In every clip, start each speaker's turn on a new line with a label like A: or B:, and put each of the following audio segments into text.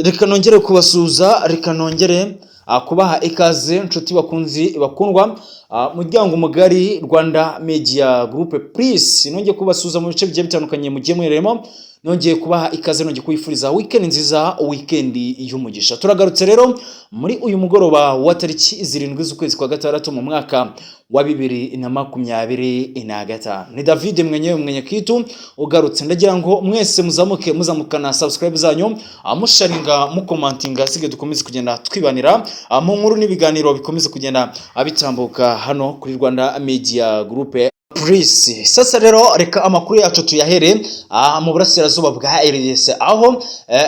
A: Reka nongere kubasuhuza, reka nongere kubaha ikaze, inshuti bakunzi bakundwa, muryango mugari Rwanda Media Group Please. Nongeye kubasuhuza mu bice bigiye bitandukanye mugiye muherereyemo, nongeye kubaha ikaze, nongeye kubifuriza weekend nziza, weekend y'umugisha. Turagarutse rero muri uyu mugoroba wa tariki 7 z'ukwezi kwa gatandatu mu mwaka wa 2025. Ni David mwenyewe mwenye kitu ugarutse. Ndagira ngo mwese muzamuke, muzamukana subscribe zanyu, musharinga, mukomantinga, sige dukomeze kugenda twibanira mu nkuru n'ibiganiro bikomeze kugenda bitambuka hano kuri Rwanda Media Group Please. Sasa rero reka amakuru yacu tuyahere mu burasirazuba bwa RDC, aho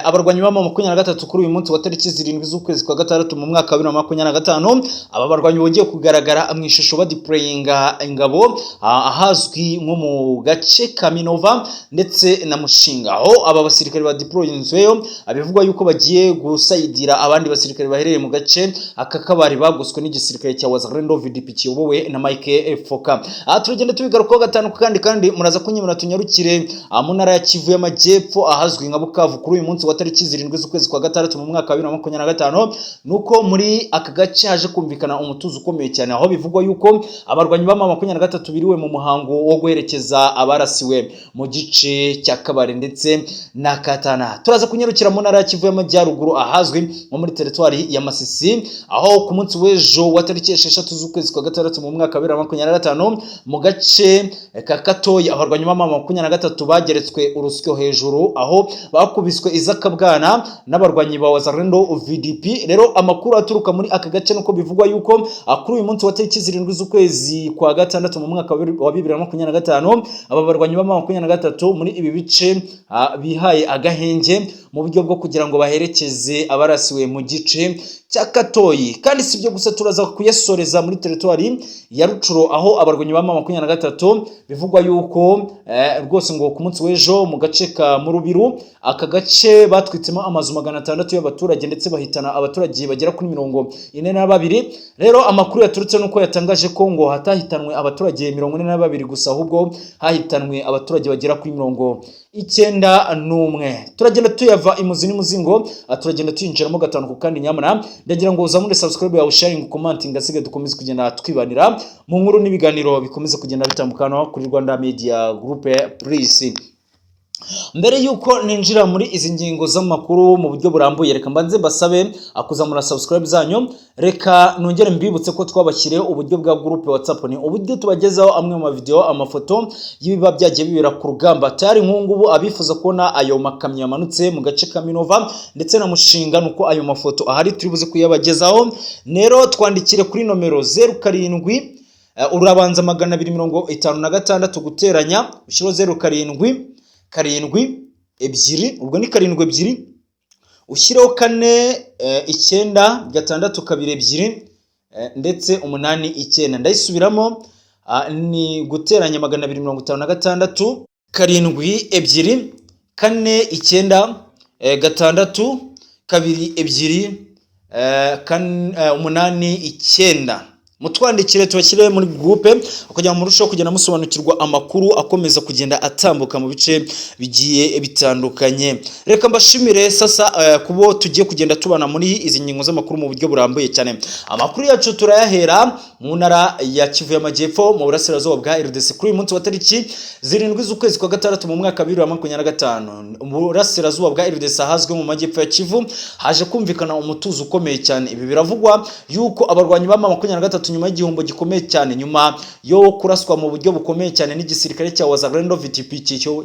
A: abarwanyi ba 23 kuri uyu munsi wa tariki 7 z'ukwezi kwa gatandatu mu mwaka wa 2025, aba barwanyi bongeye kugaragara mu ishusho badeployinga ingabo ahazwi nko mu gace ka Minova ndetse na Mushinga, aho aba basirikare badeployinzweyo bivugwa yuko bagiye gusayidira abandi basirikare baherereye mu gace aka kabari bagoswe n'igisirikare cya Wazalendo VDP kiyobowe na Mike Foka. Turagenda tubigarukaho gatanu kandi muraza kunyemera tunyarukire mu ntara ya Kivu y'Amajyepfo, ahazwi nka Bukavu, kuri uyu munsi wa tariki 7 z'ukwezi kwa gatandatu mu mwaka wa 2025. Nuko muri aka gace haje kumvikana umutuzo ukomeye cyane, aho bivugwa yuko abarwanyi ba 23 biriwe mu muhango wo guherekeza abarasiwe mu gice cya Kabare ndetse na Katana. Turaza kunyarukira mu ntara ya Kivu y'Amajyaruguru, ahazwi nko muri teritwari ya Masisi, aho ku munsi w'ejo wa tariki 6 z'ukwezi kwa gatandatu mu mwaka wa 2025, mu gace ka Katoyi, abarwanyi ba 23 bageretswe urusyo hejuru, aho bakubiswe izakabwana n'abarwanyi ba Wazalendo VDP. Rero amakuru aturuka muri aka gace nuko bivugwa yuko kuri uyu munsi wa tariki 7 z'ukwezi kwa gatandatu mu mwaka wa 2025, aba barwanyi ba 23 muri ibi bice bihaye agahenge mu buryo bwo kugira ngo baherekeze abarasiwe mu gice cya Katoyi. Kandi si ibyo gusa, turaza kuyasoreza muri teritwari ya Rucuro, aho abarwanyi ba 23 bivugwa yuko rwose ngo ku munsi w'ejo mu gace ka Murubiru, aka gace batwitsemo amazu 600 y'abaturage ndetse bahitana abaturage bagera kuri 42. Rero amakuru yaturutse nuko yatangaje ko ngo hatahitanwe abaturage 42 gusa, ahubwo hahitanwe abaturage bagera kuri 91. Turagenda tuyava imuzi n'umuzingo, turagenda tuyinjiramo gatanu ku kandi. Nyamara ndagira ngo uzamure subscribe yawe, sharing, commenting, asigaye dukomeze kugenda twibanira mu nkuru n'ibiganiro bikomeze kugenda bitambuka hano kuri Rwanda Media Group Please. Mbere yuko ninjira muri izi ngingo z'amakuru mu buryo burambuye, reka mbanze mbasabe kuzamura subscribe zanyu. Reka nongere mbibutse ko twabashyiriyeho uburyo bwa groupe WhatsApp. Ni uburyo tubagezaho amwe mu mavideo, amafoto y'ibiba byagiye bibera ku rugamba. Tayari nk'ubu abifuza kubona ayo makamyo yamanutse mu gace ka Minova ndetse na Mushinga, nuko ayo mafoto ahari turi buze kuyabagezaho. Rero twandikire kuri nomero 07, urabanza 256 guteranya, ushyiraho 077 2, ubwo ni 72, ushyireho 4, 9, 6, 2, 2, ndetse 8, 9. Ndayisubiramo, ni guteranya 256 72 4 9, 6, 2, 2, 8, 9. Mutwandikire tubashyire muri groupe kugira ngo murusheho kugenda musobanukirwa amakuru akomeza kugenda atambuka mu bice bigiye bitandukanye. Reka mbashimire sasa kubo tugiye kugenda tubana muri izi ngingo z'amakuru mu buryo burambuye cyane. Amakuru yacu turayahera mu ntara ya Kivu y'Amajyepfo, mu burasirazuba bwa RDC. Kuri uyu munsi wa tariki 7 z'ukwezi kwa gatandatu mu mwaka wa 2025, mu burasirazuba bwa RDC, ahazwi mu majyepfo ya Kivu, haje kumvikana umutuzo ukomeye cyane. Ibi biravugwa yuko abarwanyi ba 23, nyuma y'igihombo gikomeye cyane, nyuma yo kuraswa mu buryo bukomeye cyane n'igisirikare cya Wazalendo VTP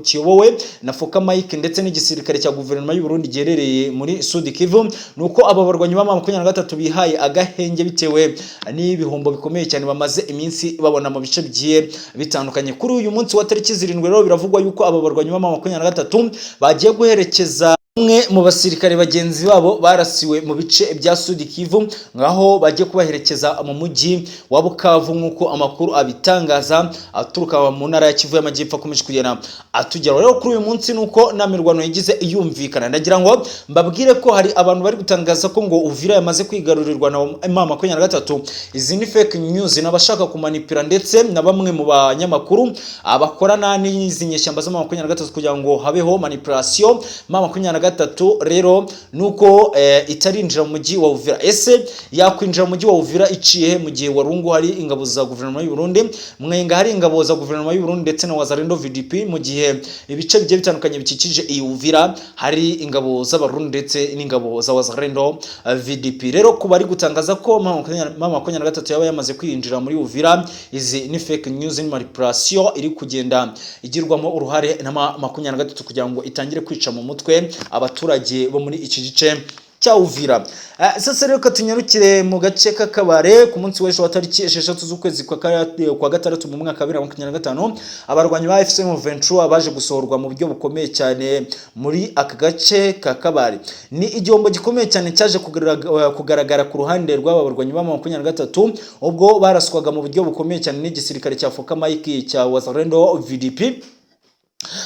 A: kiyobowe na Foka Mike ndetse n'igisirikare cya guverinoma y'u Burundi giherereye muri Sud Kivu, nuko aba barwanyi ba 23 bihaye agahenge bitewe n'ibihombo bikomeye cyane bamaze iminsi babona mu bice bigiye bitandukanye. Kuri uyu munsi wa tariki 7 rero biravugwa yuko aba barwanyi ba 23 bagiye guherekeza umwe mu basirikare bagenzi babo barasiwe mu bice bya Sud Kivu, ngaho bagiye kubaherekeza mu mujyi wa Bukavu, nk'uko amakuru abitangaza aturuka mu ntara ya Kivu y'Amajyepfo akomeje kugenda atugeraho. Rero kuri uyu munsi nuko nta mirwano yagize yumvikana. Ndagira ngo mbabwire ko hari abantu bari gutangaza ko ngo Uvira yamaze kwigarurirwa na M23. Izi ni fake news n'abashaka kumanipira, ndetse na bamwe mu banyamakuru abakorana n'izi nyeshyamba za M23 kugira ngo habeho manipulation. M23 gatatu rero nuko itarinjira mu mujyi wa Uvira. Ese yakwinjira mu mujyi wa Uvira iciye mu gihe Warungu hari ingabo za guverinoma y'u Burundi, Mwenga hari ingabo za guverinoma y'u Burundi ndetse na Wazalendo VDP, mu gihe ibice bigiye bitandukanye bikikije iyi Uvira hari ingabo z'Abarundi ndetse n'ingabo za Wazalendo VDP? Rero kuba ari gutangaza ko M23 yaba yamaze kwinjira muri Uvira, izi ni fake news, ni manipulation iri kugenda igirwamo uruhare na M23 kugira ngo itangire kwica mu mutwe abaturage bo muri iki gice cya Uvira. Sasa rero tunyarukire mu gace k'Akabare. Ku munsi w'ejo wa tariki 6 z'ukwezi kwa gatandatu mu mwaka wa 2025, abarwanyi ba AFC M23 baje gusohorwa mu buryo bukomeye cyane muri aka gace ka Kabare. Ni igihombo gikomeye cyane cyaje kugaragara ku ruhande rw'aba barwanyi ba 23, ubwo baraswaga mu buryo bukomeye cyane n'igisirikare cya Foka Mike cya Wazalendo VDP.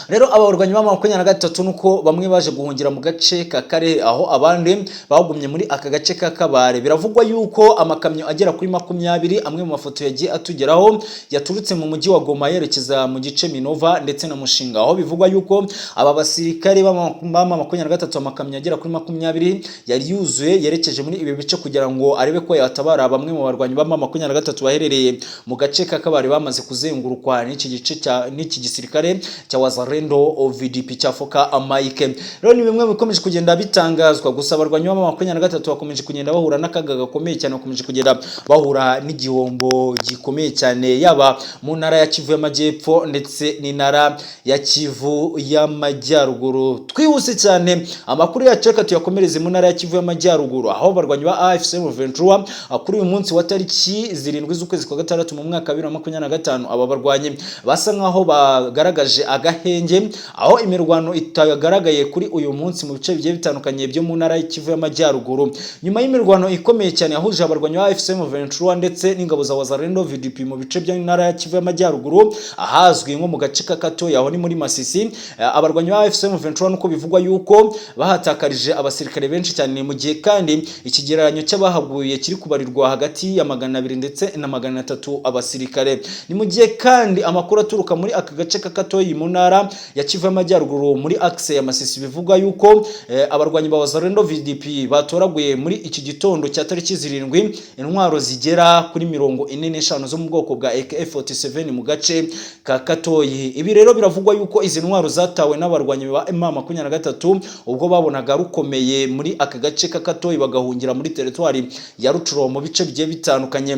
A: Rero aba barwanyi ba 23, nuko bamwe baje guhungira mu gace ka Kare, aho abandi bagumye muri aka gace ka Kabare. Biravugwa yuko amakamyo agera kuri 20, amwe mu mafoto yagiye atugeraho, yaturutse mu mujyi wa Goma yerekeza mu gice Minova ndetse na Mushinga, aho bivugwa yuko aba basirikare ba 23, amakamyo agera kuri 20 yari yuzuye yerekeje muri ibi bice kugira ngo arebe ko yatabara bamwe mu barwanyi ba 23 baherereye mu gace ka Kabare, bamaze kuzengurukwa n'iki gice cya n'iki gisirikare cya Wazalendo VDP cya Foka Mike. Rero ni bimwe bikomeje kugenda bitangazwa. Gusa abarwanyi ba 23 bakomeje kugenda bahura n'akaga gakomeye cyane, bakomeje kugenda bahura n'igihombo gikomeye cyane, yaba mu ntara ya Kivu y'Amajyepfo ndetse n'intara ya Kivu y'Amajyaruguru. Twihuse cyane amakuru yacu, reka tuyakomereze mu ntara ya Kivu y'Amajyaruguru, aho abarwanyi ba AFC M23 kuri uyu munsi wa tariki 7 z'ukwezi kwa gatandatu mu mwaka wa 2025, aba barwanyi basa nkaho bagaragaje agahenge, aho imirwano itagaragaye kuri uyu munsi mu bice bigiye bitandukanye byo mu ntara y'Kivu y'Amajyaruguru, nyuma y'imirwano ikomeye cyane yahuje abarwanyi ba AFC M23 ndetse n'ingabo za Wazalendo VDP mu bice by'intara ya Kivu y'Amajyaruguru, ahazwi nko mu gace k'Akatoya, aho ni muri Masisi. Abarwanyi ba AFC M23, nuko bivugwa yuko bahatakarije abasirikare benshi cyane, mu gihe kandi ikigereranyo cy'abahaguye kiri kubarirwa hagati ya 200 ndetse na 300 abasirikare. Ni mu gihe kandi amakuru aturuka muri aka gace k'Akatoyi mu ntara ya Kivu y'Amajyaruguru muri axe ya Masisi, bivugwa yuko abarwanyi ba Wazalendo VDP batoraguye muri iki gitondo cya tariki 7 intwaro zigera kuri 45 zo mu bwoko bwa AK47 mu gace ka Katoyi. Ibi rero biravugwa yuko izi ntwaro zatawe n'abarwanyi ba M23 ubwo babonaga rukomeye muri aka gace ka Katoyi, bagahungira muri teritwari ya Rucuro mu bice bigiye bitandukanye.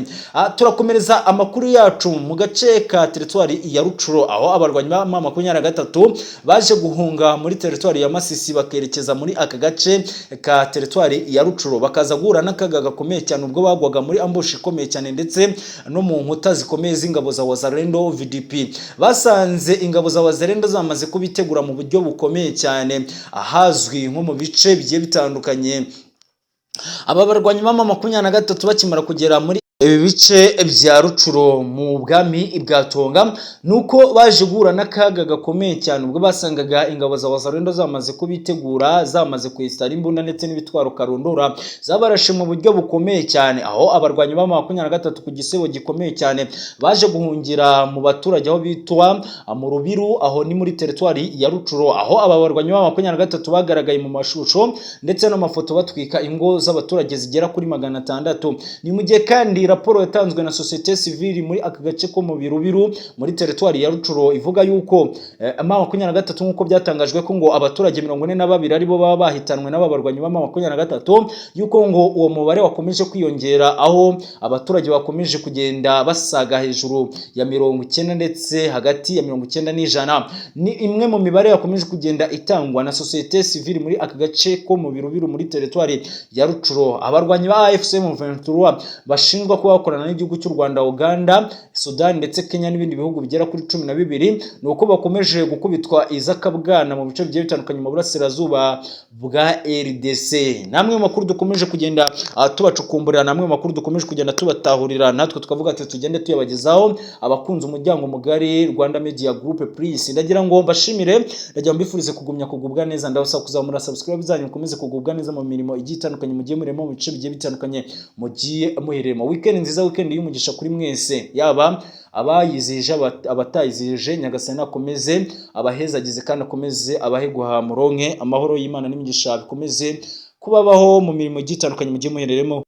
A: Turakomereza amakuru yacu mu gace ka teritwari ya Rucuro, aho abarwanyi ba M23 baje guhunga muri teritwari ya Masisi bakerekeza muri aka gace ka teritwari ya Rucuro, bakaza guhura n'akaga gakomeye cyane ubwo bagwaga muri ambush ikomeye cyane ndetse no mu nkuta zikomeye z'ingabo za Wazalendo VDP. Basanze ingabo za Wazalendo zamaze kubitegura mu buryo bukomeye cyane ahazwi nko mu bice bigiye bitandukanye. Aba barwanyi ba 23 bakimara kugera muri ibi bice bya Rucuro mu bwami bwa Tonga, nuko baje guhura n'akaga gakomeye cyane ubwo basangaga ingabo za Wazalendo zamaze kubitegura, zamaze kwesitara imbunda ndetse n'ibitwaro karundura, zabarashe mu buryo bukomeye cyane, aho abarwanyi ba 23 ku gisebo gikomeye cyane baje guhungira mu baturage aho bitwa mu Rubiru, aho ni muri teritwari ya Rucuro, aho aba barwanyi ba 23 bagaragaye mu mashusho ndetse n'amafoto batwika ingo z'abaturage zigera kuri 600. Ni mu gihe kandi raporo yatanzwe na sosiyete sivili muri aka gace ko mu Birubiru muri teritwari ya Rucuro ivuga yuko M23, nk'uko byatangajwe ko ngo abaturage 42 aribo baba bahitanwe n'aba barwanyi ba 23, yuko ngo uwo mubare wakomeje kwiyongera, aho abaturage bakomeje kugenda basaga hejuru ya 90 ndetse hagati ya 90 n'100. Ni imwe mu mibare yakomeje kugenda itangwa na sosiyete sivili muri aka gace ko mu Birubiru muri teritwari ya Rucuro. Abarwanyi ba AFC M23 bashinjwa kuba bakorana n'igihugu cy'u Rwanda, Uganda, Sudan ndetse Kenya n'ibindi bihugu bigera kuri 12, ni uko bakomeje gukubitwa izakabwana mu bice bigiye bitandukanye mu burasirazuba bwa RDC. Namwe mu makuru dukomeje kugenda tubacukumburira, namwe mu makuru dukomeje kugenda tubatahurira, natwe tukavuga ati tugende tuyabagezaho abakunze umuryango mugari Rwanda Media Group. Please, ndagira ngo mbashimire, ndagira ngo mbifurize kugumya kugubwa neza. Ndabasaba kuzamura subscribe zanyu, mukomeze kugubwa neza mu mirimo igiye itandukanye mugiye murimo, mu bice bigiye bitandukanye mugiye muhereremo. Weekend. Weekend nziza, weekend y'umugisha kuri mwese, yaba abayizihije, abatayizihije. Nyagasani akomeze abahezagize kandi akomeze abahe guhaha muronke. Amahoro y'Imana n'imigisha bikomeze kubabaho mu mirimo igiye itandukanye mugiye muhereremo.